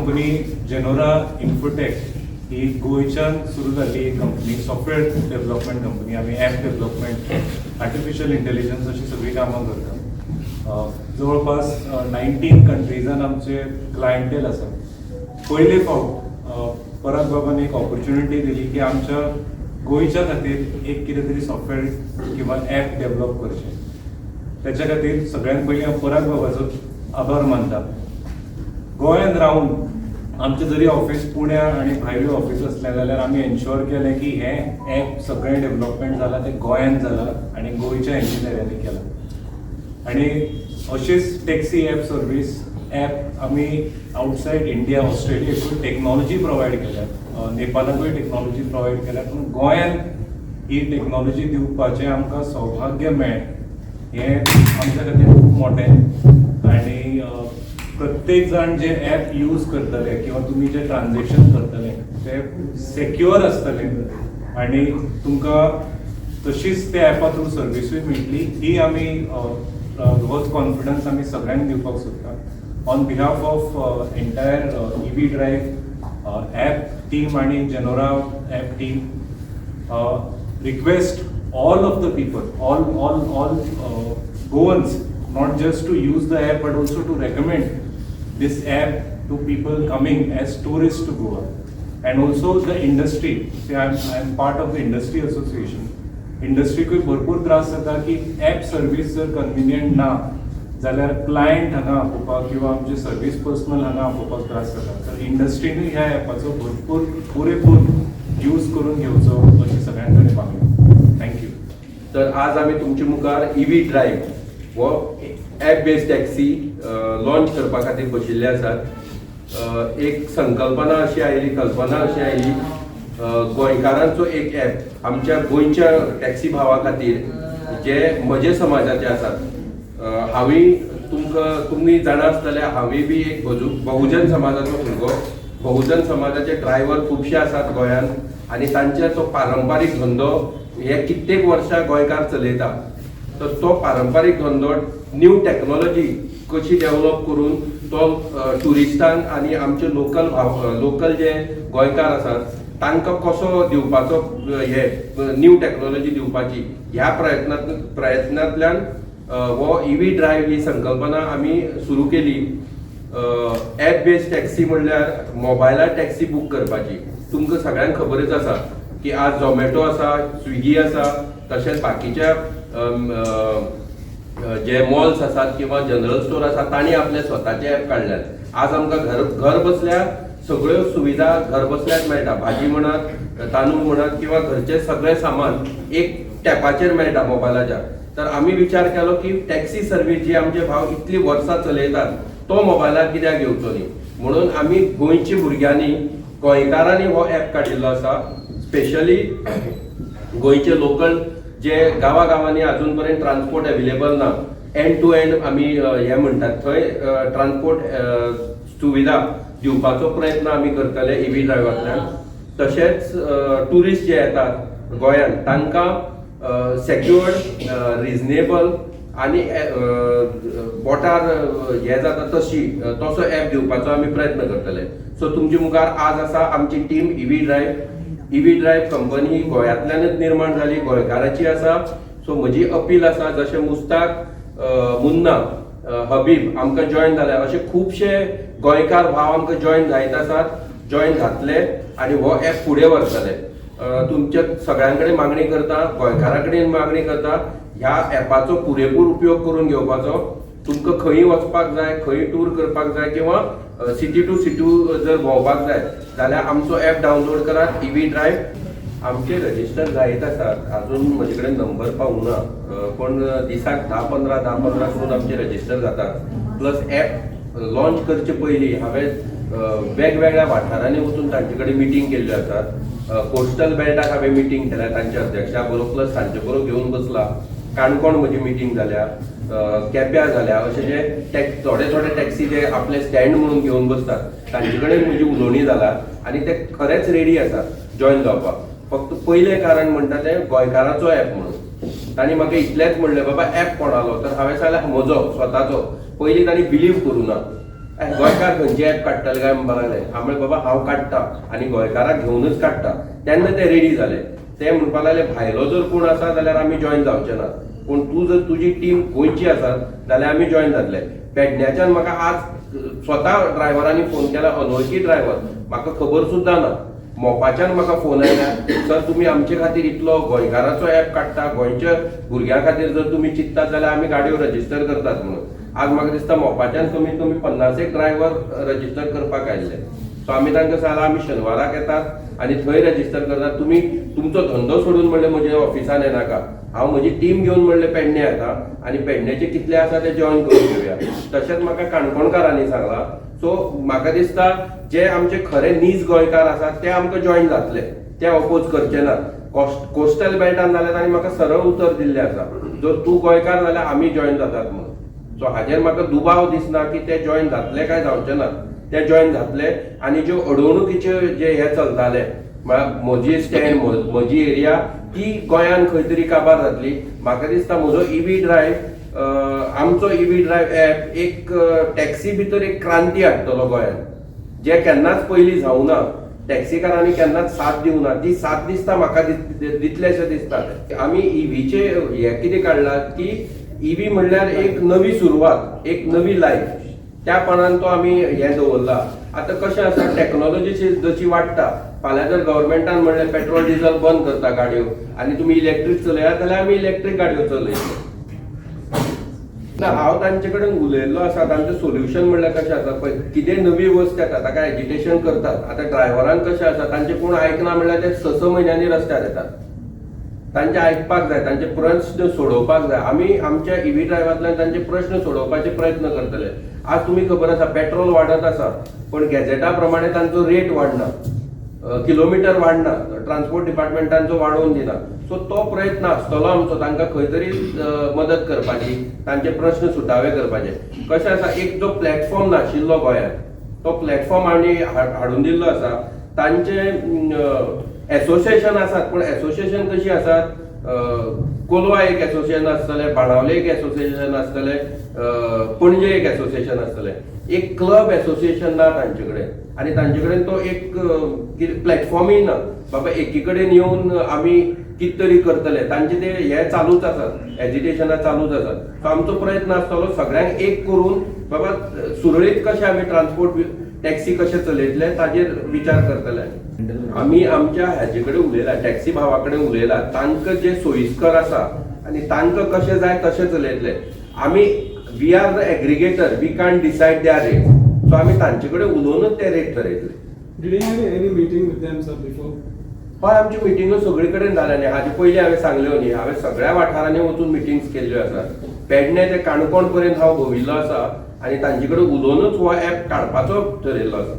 Company जेनोरा infotech ही गोंयच्यान सुरू जाल्ली एक कंपनी, सॉफ्टवेअर डेव्हलपमेंट कंपनी. आमी ॲप डेव्हलपमेंट, आर्टिफिशियल इंटेलिजन्स अशी सगळीं कामां करता. जवळपास 19 कंट्रीजान आमचे क्लायंटेल आसा. पयले फावट पराग बाबान एक ऑपॉर्च्युनिटी दिली की आमच्या गोंयच्या खातीर एक कितें तरी सॉफ्टवेअर किंवा ॲप डेव्हलप करचें. त्याच्या खातीर सगळ्यात पयलीं हांव पराग बाबाचो आभार मानता. गोंयांत रावन आमचें जरी ऑफिस पुण्या आनी भायल्यो ऑफिस आसलें जाल्यार आमी एन्श्योर केलें की हें ॲप सगळें डेव्हलपमेंट जालां तें गोंयांत जालां आनी गोंयच्या इंजिनियरांनी केलां. आनी अशीच टॅक्सी ॲप, सर्वीस ॲप आमी आउटसायड इंडिया, ऑस्ट्रेलियेकूय टॅक्नॉलॉजी प्रोवायड केल्या, नेपालाकूय टॅक्नॉलॉजी प्रोवायड केल्या, पूण गोंयांत ही टॅक्नॉलॉजी दिवपाचें आमकां सौभाग्य मेळ्ळें हें आमच्या खातीर खूब मोठें. आनी प्रत्येक जाण जे ॲप यूज करतले किंवा तुमी जे ट्रान्झेक्शन करतले ते सेक्युअर आसतले आनी तुमकां तशीच त्या ॲपा थ्रू सर्विसूय मेळटली. ही आमी होच कॉन्फिडन्स आमी सगळ्यांक दिवपाक सोदता. On behalf of entire EV Drive app team आनी जेनोरा app team, request all of the people, all Goans, not just to use the app but also to recommend this app to people coming as tourists to Goa. And also the industry. See, I'm part of the industry association. इंडस्ट्रीकूय भरपूर त्रास जाता की app service जर convenient ना जाल्यार client हांगा आपोवपाक किंवा आमचे सर्वीस पर्सनल हांगा आपोवपाक त्रास जाता. तर इंडस्ट्रीनूय ह्या ॲपाचो भरपूर पुरेपूर यूज करून घेवचो अशी सगळ्यां कडेन मागणी. Thank you. तर आज आमी तुमच्या मुखार इव्ही ड्रायव्ह हो ॲप बेस्ड टॅक्सी लॉन्च करपा खातीर बशिल्ले आसात. एक संकल्पना अशी आयली, कल्पना अशी आयली, गोंयकारांचो एक ॲप आमच्या गोंयच्या टॅक्सी भावा खातीर जे म्हजे समाजाचे आसात. हांवूय तुमकां तुमी जाणा आसतले, हांवूय बी एक बहुजन समाजाचो भुरगो. बहुजन समाजाचे ड्रायव्हर खुबशे आसात गोंयांत आनी तांचे तो पारंपारीक धंदो हे कित्येक वर्सां गोंयकार चलयता. तर तो पारंपारीक धंदो न्यू टॅक्नॉलॉजी कशी डेव्हलप करून तो ट्युरिस्टांक आनी आमचे लोकल भाव, लोकल जे गोंयकार आसात तांकां कसो दिवपाचो, हे न्यू टॅक्नॉलॉजी दिवपाची, ह्या प्रयत्नांतल्यान हो इव्ही ड्रायव्ह ही संकल्पना आमी सुरू केली. ॲप बेस्ड टॅक्सी म्हणल्यार मोबायलार टॅक्सी बूक करपाची. तुमकां सगळ्यांक खबरच आसा की आज झोमॅटो आसा, स्विगी आसा, तशेंच बाकीच्या अम, अ, जे मॉल्स आसात किंवा जनरल स्टोर आसा, तांणी आपले स्वताचे ॲप काडल्यात. आज आमकां घर घर बसल्या सगळ्यो सुविधा घर बसल्याच मेळटा. भाजी म्हणात, तांदूळ म्हणात किंवा घरचें सगळें सामान एक टॅपाचेर मेळटा मोबायलाच्या. तर आमी विचार केलो की टॅक्सी सर्वीस जी आमचे भाव इतली वर्सां चलयतात तो मोबायलार कित्याक घेवचो न्ही म्हणून आमी गोंयच्या भुरग्यांनी, गोंयकारांनी हो ॲप काडिल्लो आसा. स्पेशली गोंयचे लोकल जे गांवा गांवांनी अजून पर्यंत ट्रान्सपोर्ट अवेलेबल ना, एंड टू एंड आमी हे म्हणटात, थंय ट्रान्सपोर्ट सुविधा दिवपाचो प्रयत्न आमी करतले इव्ही ड्रायव्हांतल्यान. तशेंच ट्युरिस्ट जे येतात गोंयांत तांकां सेक्युअर्ड, रिजनेबल आनी बोटार हे जाता तशी तसो ॲप दिवपाचो आमी प्रयत्न करतले. सो तुमचे मुखार आज आसा आमची team EV drive. EV drive company गोंयांतल्यानच निर्माण जाली, गोंयकाराची आसा. सो म्हजी अपील आसा, जशें मुस्ताक, मुन्ना, हबीब आमकां जॉयन जाले, अशे खुबशे गोंयकार भाव आमकां जॉयन जायत आसात, जॉयन जातले आनी हो ॲप फुडें व्हरतले. तुमच्या सगळ्यां कडेन मागणी करता, गोंयकारां कडेन मागणी करता, ह्या ॲपाचो पुरेपूर उपयोग करून घेवपाचो. तुमकां खंय वचपाक जाय, खंय टूर करपाक जाय किंवा सिटी टू सिटी जर भोंवपाक जाय जाल्यार आमचो ॲप डावनलोड करात, इव्ही ड्रायव्ह. आमचे रजिस्टर जायत आसात. अजून म्हजे कडेन नंबर पावूना, पण दिसाक 10-15, 10-15 करून आमचे रजिस्टर जातात. प्लस ॲप लॉन्च करचे पयलीं हांवें वेगवेगळ्या वाठारांनी वचून तांचे कडेन मिटींग केल्ल्यो आसात. कोस्टल बेल्टाक हांवें मिटींग केल्या तांच्या अध्यक्षा बरोबर, प्लस तांचे बरोबर घेवन बसला. काणकोण म्हजी मिटींग जाल्या, केप्यां जाल्या. अशे जे टॅक् थोडे थोडे टॅक्सी जे आपले स्टँड म्हणून घेवन बसतात तांचे कडेन म्हजी उलोवणी जाला आनी ते खरेंच रेडी आसात जॉयन जावपाक. फक्त पयलें कारण म्हणटा तें गोंयकाराचो ॲप म्हणून. तांणी म्हाका इतलेंच म्हणलें, "बाबा, ॲप कोणालो?" तर हांवें सांगलें, "म्हजो स्वताचो." पयलीं तांणी बिलीव करूं ना. गोंयकार खंयचे ऍप काडटले काय म्हणपाक लागले. हांव म्हणलें, बाबा, हांव काडटा आनी गोंयकाराक घेवनूच काडटा. तेन्ना ते रेडी जाले. ते म्हणपाक लागले, भायलो जर कोण आसा जाल्यार आमी जॉयन जावचे ना, पूण तूं जर तुजी टीम गोंयची आसा जाल्यार आमी जॉयन जातले. पेडण्याच्यान म्हाका आज स्वता ड्रायव्हरांनी फोन केला, अनवळखी ड्रायव्हर, म्हाका खबर सुद्दां ना. मोपाच्यान म्हाका फोन आयला, सर, तुमी आमचे खातीर इतलो गोंयकाराचो ऍप काडटा, गोंयच्या भुरग्यां खातीर जर तुमी चिंततात जाल्यार आमी गाडयो रजिस्टर करतात म्हणून. आज म्हाका दिसता मोपाच्यान कमीत कमी 50 एक ड्रायव्हर रजिस्टर करपाक आयिल्ले. सो आमी तांकां सांगलां, आमी शेनवाराक येतात आनी थंय रजिस्टर करतात. तुमी तुमचो धंदो सोडून म्हणलें म्हज्या ऑफिसान येनाका. हांव म्हजी टीम घेवन म्हणलें पेडणे येता आनी पेडण्याचे कितले आसा ते जॉयन करून घेवया. तशेंच म्हाका काणकोणकारांनी सांगलां. सो म्हाका दिसता, जे आमचे खरे नीज गोंयकार आसात ते आमकां जॉयन जातले, ते अपोज करचे नात. कोस्टल बेल्टान जाल्यार तांणी म्हाका सरळ उतर दिल्लें आसा, जर तूं गोंयकार जाल्यार आमी जॉयन जातात म्हणून. सो हाजेर म्हाका दुबाव दिसना की ते जॉयन जातले काय जावचे नात. ते जॉयन जातले आनी ज्यो अडवणुकीचे जे हे चलताले, म्हळ्यार म्हजी स्टँड, म्हजी एरिया, ती गोंयान खंय तरी काबार जातली. म्हाका दिसता म्हजो इवी ड्रायव्ह, आमचो इवी ड्रायव्ह ऍप एक टॅक्सी भितर एक क्रांती हाडटलो गोंयान, जे केन्नाच पयलीं जावना. टॅक्सीकारांनी केन्नाच साथ दिवना, ती साथ दिसता म्हाका दितलेशें दिसता. आमी ईव्हीचे हे कितें काडला की ईव्ही म्हणल्यार एक नवी सुरवात, एक नवी लायफ, त्या पणान तो आमी हे दवरला. आतां कशें आसा, टॅक्नोलॉजी जशी वाडटा, फाल्यां जर गव्हर्मेंटान म्हणलें पेट्रोल डिझल बंद करता गाडयो आनी तुमी इलेक्ट्रीक चलयात जाल्यार आमी इलेक्ट्रीक गाडयो चलयतले. ना, हांव तांचे कडेन उलयल्लो आसा. तांचें सोल्युशन म्हणल्यार कशें आसा पळय, कितें नवी वस्त येता ताका एजिटेशन करतात. आतां ड्रायव्हरांक कशें आसा, तांचें कोण आयकना म्हणल्यार ते स स म्हयन्यांनी रस्त्यार येतात. तांचे आयकपाक जाय, तांचे प्रश्न सोडोवपाक जाय. आमी आमच्या इव्ही ड्रायव्हांतल्यान तांचे प्रश्न सोडोवपाचे प्रयत्न करतले. आज तुमी खबर आसा, पेट्रोल वाडत आसा पण गॅझेटा प्रमाणे तांचो रेट वाडना, किलोमिटर वाडना, ट्रान्सपोर्ट डिपार्टमेंटांचो वाडोवन दिना. सो तो प्रयत्न आसतलो आमचो तांकां खंय तरी मदत करपाची, तांचे प्रश्न सुटावे करपाचे. कशें आसा, एक जो प्लॅटफॉर्म नाशिल्लो गोंयांत, तो प्लॅटफॉर्म आमी हाडून दिल्लो आसा. तांचे एसोसिएशन आसात, पूण एसोसिएशन कशी आसात, कोलवा एक एसोसिएशन आसतलें, बाणावले एक एसोसिएशन आसतलें, पणजे एक एसोसिएशन आसतलें. एक क्लब एसोसिएशन ना तांचे कडेन आनी तांचे कडेन तो एक प्लॅटफॉर्मूय ना, बाबा एकी कडेन येवन आमी कितें तरी करतले. तांचे ते हे चालूच आसात, एजिटेशनां चालूच आसात. सो आमचो प्रयत्न आसतलो सगळ्यांक एक करून बाबा सुरळीत कशें आमी ट्रान्सपोर्ट टॅक्सी कशें चलयतले ताजेर विचार करतले. आमी आमच्या हाजे कडेन उलयला, टॅक्सी भावा कडेन उलयला. तांकां जे सोयीस्कर आसा आनी तांकां कशें जाय तशें चलयतले आमी. We are the aggregator, we can't decide their rate. So आमी तांचे कडेन उलोवनच ते rate ठरयतले. Did you have any meeting with them, sir, before? हय, आमच्यो मिटिंगो सगळे कडेन जाल्या न्ही. हाजे पयलीं हांवें सांगल्यो न्ही, हांवें सगळ्या वाठारांनी वचून मिटिंग्स केल्ल्यो आसात. पेडणे ते काणकोण पर्यंत हांव भोंविल्लो आसा आनी तांचे कडेन उलोवनच हो ऍप काडपाचो ठरयल्लो आसा.